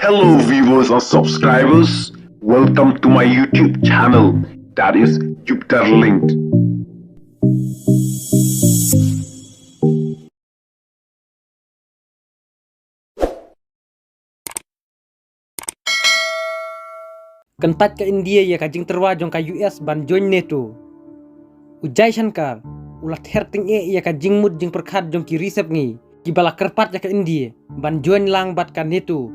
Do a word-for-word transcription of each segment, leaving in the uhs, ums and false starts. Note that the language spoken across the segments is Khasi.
Hello, viewers and subscribers. Welcome to my YouTube channel, that is Jupiter Linked. Kyntait ka India ïa ka jingtyrwa jong ka U S ban join NATO. U Jaishankar u la ther tyngeh ïa ka jingmut jingpyrkhat jong ki ri sepngi kiba la kyrpad ïa ka India ban join lang bad ka NATO.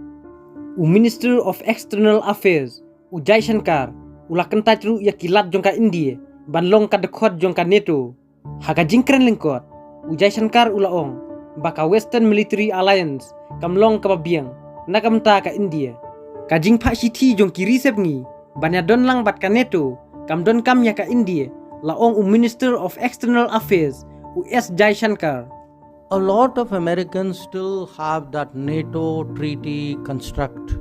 U Minister of External Affairs, u Jaishankar, u la kyntait ruh ïa ki lad jong ka India ban long ka dkhot jong ka NATO. Ha ka jingkren lyngkot, u Jaishankar u la ong ba ka Western Military Alliance kam long kaba biang na ka bynta ka India. Ka jingphah shithi jong ki ri sepngi ban ïadon lang bad ka NATO kam donkam ïa ka India, la ong u Minister of External Affairs, u S Jaishankar. A lot of Americans still have that NATO treaty construct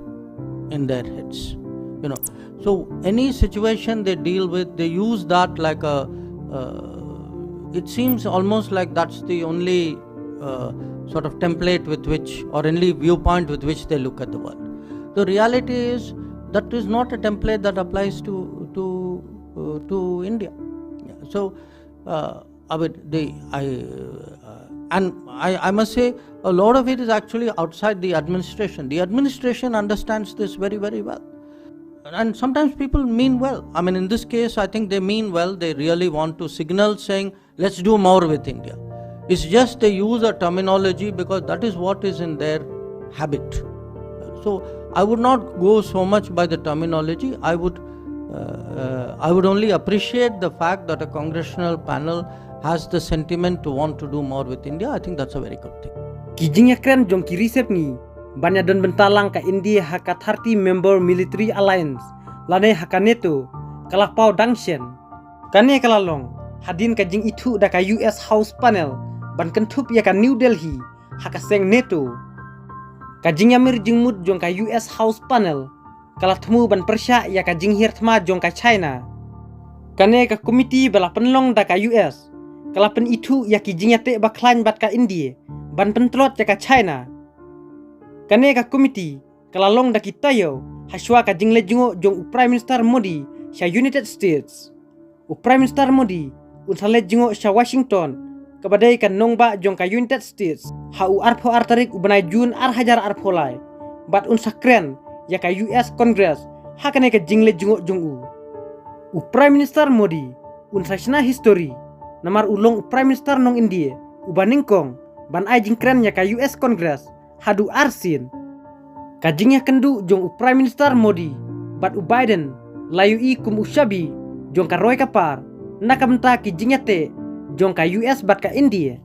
in their heads. You know, so any situation they deal with, they use that like a. Uh, it seems almost like that's the only uh, sort of template with which, or only viewpoint with which they look at the world. The reality is that is not a template that applies to to uh, to India. Yeah. So uh, I mean, the I uh, and I, I must say a lot of it is actually outside the administration. The administration understands this very, very well. And sometimes people mean well. I mean, in this case, I think they mean well. They really want to signal saying, let's do more with India. It's just they use a terminology because that is what is in their habit. So I would not go so much by the terminology. I would, uh, uh, I would only appreciate the fact that a congressional panel has the sentiment to want to do more with India. I think that's a very good thing. Ki jingïakren jong ki ri sepngi ban ïadon bynta lang ka India ha ka thirty member military alliance lane ha ka NATO ka la paw dang shen. Kane ka la long hadien ka jingithuh da ka U S House Panel ban kynthup ïa ka New Delhi ha ka seng NATO. Ka jingïamir jingmut jong ka U S House Panel ka la thmu ban pyrshah ïa ka jinghiar thma jong ka China. Kane ka komiti ba la pynlong da ka U S ka la pynithuh ïa ki jingïateh bakhlaiñ bad ka India ban pyntlot ïa ka China. Kane ka komiti ka la long da ki taïew hashwa ka jingleit jngoh jong u Prime Minister Modi sha United States. U Prime Minister Modi un sa leit jngoh sha Washington, kaba dei ka nongbah jong ka United States, ha u arphew ar tarik u bnai Jun ar hajar arphew lai, bad un sa kren ïa ka U S Congress ha kane ka jingleit jngoh jong u. U Prime Minister Modi un sa shna history, namar u long u Prime Minister nong India uba nyngkong ban ai jingkren ïa ka U S Congress haduh arsien. Ka jingïakynduh jong u Prime Minister Modi bad u Biden la ïohi kum u shabi jong ka roi ka par na ka bynta ki jingïateh jong ka U S bad ka India.